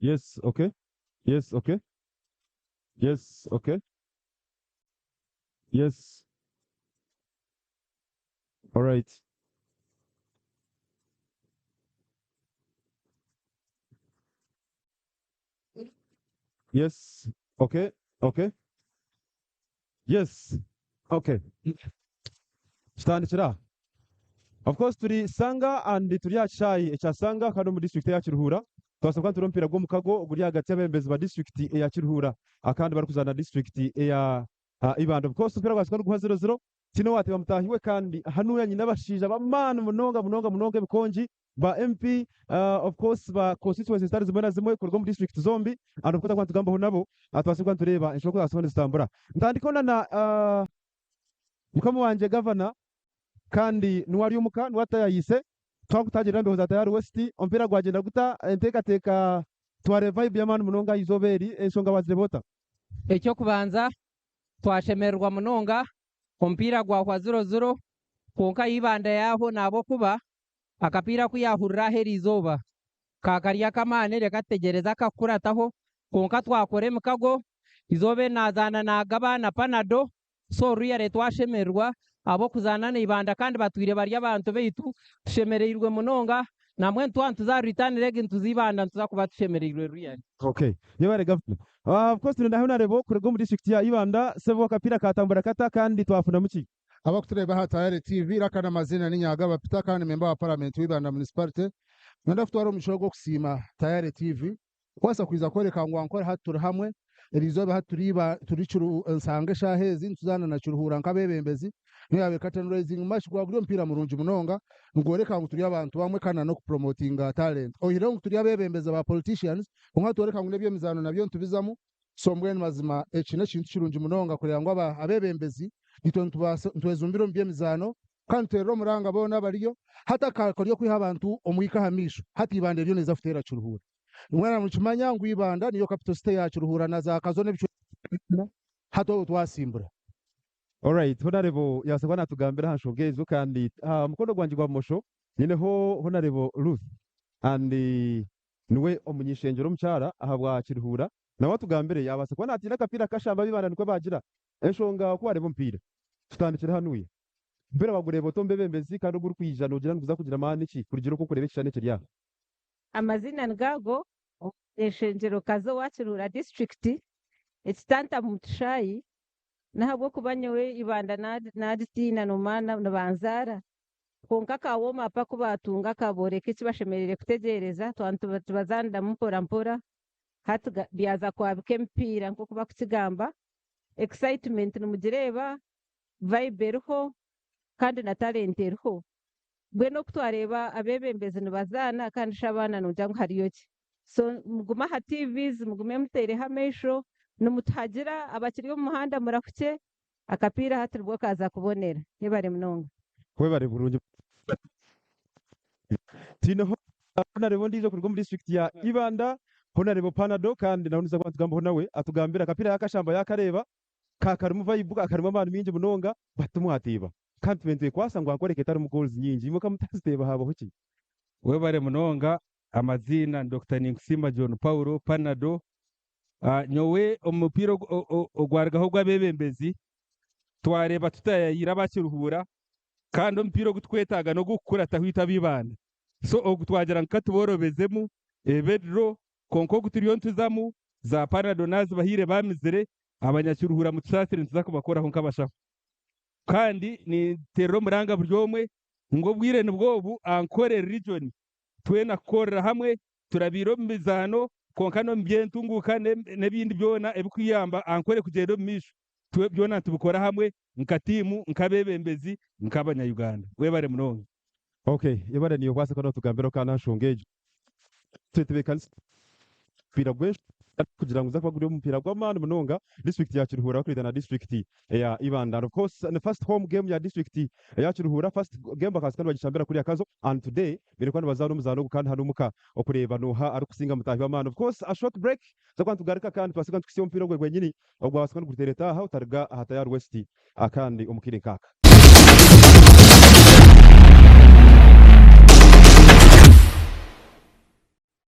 Yes, okay. Yes, okay. Yes, okay. Yes. All right. Yes. Okay. Okay. Yes. Okay. Tutandikire aha. Of course turi Sanga and turi aha kishaayi ekya Sanga kandi omu district eya Kiruhura. Twabaasa kuba nitureeba omupiira gw'omukago oguri ahagati y'abeebembezi ba district eya Kiruhura kandi barikuzaana na district eya Ibanda. Of course omupiira gwashoka niguhwa ziro ziro. Tihaine owaateeba mutaahi we kandi hanuya nyine abashaija b'amaani munonga munonga munonga ebikongi ba MP of course ba constituency zitari zimwe na zimwe kuruga omu district zombi and of course twakuba nitugambaho nabo tubaase kuba nitureeba enshonga oku zaabaasa kuba nizitambura. Ntandikeho na na mukama wangye Gavana kandi niwe ari omuka niwe ataayayiise twakutagirira embeho za Tayari West omupiira gwagyenda guta enteekateeka twareeba vibe y'amaani munonga aha izooba eri enshonga wazireeba ota? Eky'okubanza twashemererwa munonga omupiira gwahwa ziro ziro kwonka Ibanda yaaho nahabw'okuba Akapiira ku yaahurira aha eriizooba, ka kari ak'amaani, reka tutegyereze akakukurataho. Kwonka twakora emikago, eizooba eri naazaana naagaba na Panado, so really twashemererwa ahabw'okuzaana na Ibanda kandi batwire bari abantu baitu, tushemereirwe munonga. Nambwenu twaba nituza aha return leg nituza Ibanda nituza kuba tushemereirwe really. Okay. Yebare Governor. Of course twine na Honarebo kuruga omu district ya Ibanda. Sebo akapiira katambura kata kandi twafunamu ki? Abakutureeba aha Tayare TV, Iraka n'amaziina ni Nyagaba Peter kandi memba wa Paramenti w'Ibanda Municipality. Niinyenda kutwara omugisha ogu okusiima Tayare TV kubaasa kwija kworeka ngu Ankole hati turi hamwe, eriizooba hati turi Iba turi Kiru Nsanga eshaaha ezi nituzaana na Kiruhura nk'abeebembezi. Niyo yaabaire curtain raising match gwaba guri omupiira murungi munonga nigworeka ngu turi abantu bamwe kandi na n'okupromotinga talent. Oihireho ngu turi abeebembezi ba politicians kwonka nitworeka ngu n'eby'emizaano nabyo nitubizamu. So mbwenu mazima eki n'ekintu kirungi munonga kureeba ngu abeebembezi itwe nitubaasa nitwejumbira omu by'emizaano kandi nituteerera omuranga boona abariyo. Hati akakoryo kwiha abantu omwika aha maisho, hati Ibanda eriyo neeza kuteera Kiruhura. Mwena nikimanya ngu Ibanda niyo capital city ya Kiruhura na za Kazo n'ebicweka byona, hati obwo twasimbura. Alright, Honarebo yabaasa kuba natugambira aha nshonga ezo kandi aha mukono gwangye gwa bumosho nyineho Honarebo Ruth and Niwe omuny'ishengyero omukyara ahabwa Kiruhura nawe atugambire yabaasa kuba natiina akapiira kashamba ab'Ibanda nikwo bagira enshonga oku bareeba omupiira. Tutandikire hanuya. Omupiira wagureeba ota omu beebembezi kandi ogurikwija noogira niguza kugira maani ki kurugiirira oku orikureeba ekishushani ekiri aha? Amaziina nigago, Omuny'eishengyerokazi owa Kiruhura disiturikiti, ekitanta Mutushaayi, n'ahabw'okuba nyowe Ibanda naagitiina noomanya nibanzaara. Kwonka ka warm up aku baatunga kabooreka eki bashemereire kutegyereza, twaba nitubazaaniramu mpora mpora, hati byaza kwabika emipiira nk'oku bakukigamba. Excitement nimugireeba, vibe eriho kandi na talent eriho. Mbwenu oku twareeba abeebembezi nibazaana kandi shi abaana noogira ngu hariyo ki? So mugume aha TVs, mugume mutaireho amaisho, nimutuhagira abakiri omu muhanda murahukye, akapiira hati nibwo kaaza kubonera. Yebare munonga. Webare burungi. Twineho Honarebo ondiijo kuruga omu disiturikiti ya Ibanda, Honarebo Panado kandi nawe nituza kuba nitugambaho nawe atugambire akapiira yakashamba yakareeba ka karimu vibe karimu amaani maingi munonga but timwateeba kandi tube nitwekwasa ngu ankore ketarimu goals nyingi imwe kamutaziteeba habaho ki? Webare munonga, amaziina ni Dokita Ninkusiima John Paul, Panado. Nyowe omupiira ogwarugaho ogw'abeebembezi twareeba tutayayiire aba Kiruhura kandi omupiira ogu tukwetaaga n'ogw'okukurataho itwe ab'Ibanda. So ogu twagira ngu katuboorobezemu ebe draw kwonka ogu turiyo nituzamu za Panado naazibahaire baamizire, abanyakiruhura mutusaasire nituza kubakoraho nk'abashaho. Kandi ninteerera omuranga buri omwe ngu obwire nibwo obu Ankole region twena kukorera hamwe turabiire omu mizaano kwonka n'omu by'entunguuka n'ebindi byona ebikuyamba Ankole kugyenda omu maisho byona nitubikora hamwe nka tiimu nk'abeebembezi nk'abanya-Uganda. Webare munonga. Okay, yebare niiwe kwasa kandi otugambire okana aha nshonga egyo. Twetebeekanisa omupiira gw'enshonga kugira ngu guza kuba guri omupiira gw'amaani munonga district ya Kiruhura bakureeta na district eya Ibanda. And of course ni first home game ya district eya Kiruhura, first game bakaza kandi bagishambira kuriya Kazo and today baine kuba nibazaana omuzaano ogu kandi hanu omuka okureeba nooha arikusinga mutaahi w'amaani. Of course a short break tuza kuba nitugaruka kandi tubaase kuba nitukuhitsya omupiira ogwe gwenyini ogwabaasa kuba niguteereta aha otariga aha Tayari West kandi omu kaire nkaaka.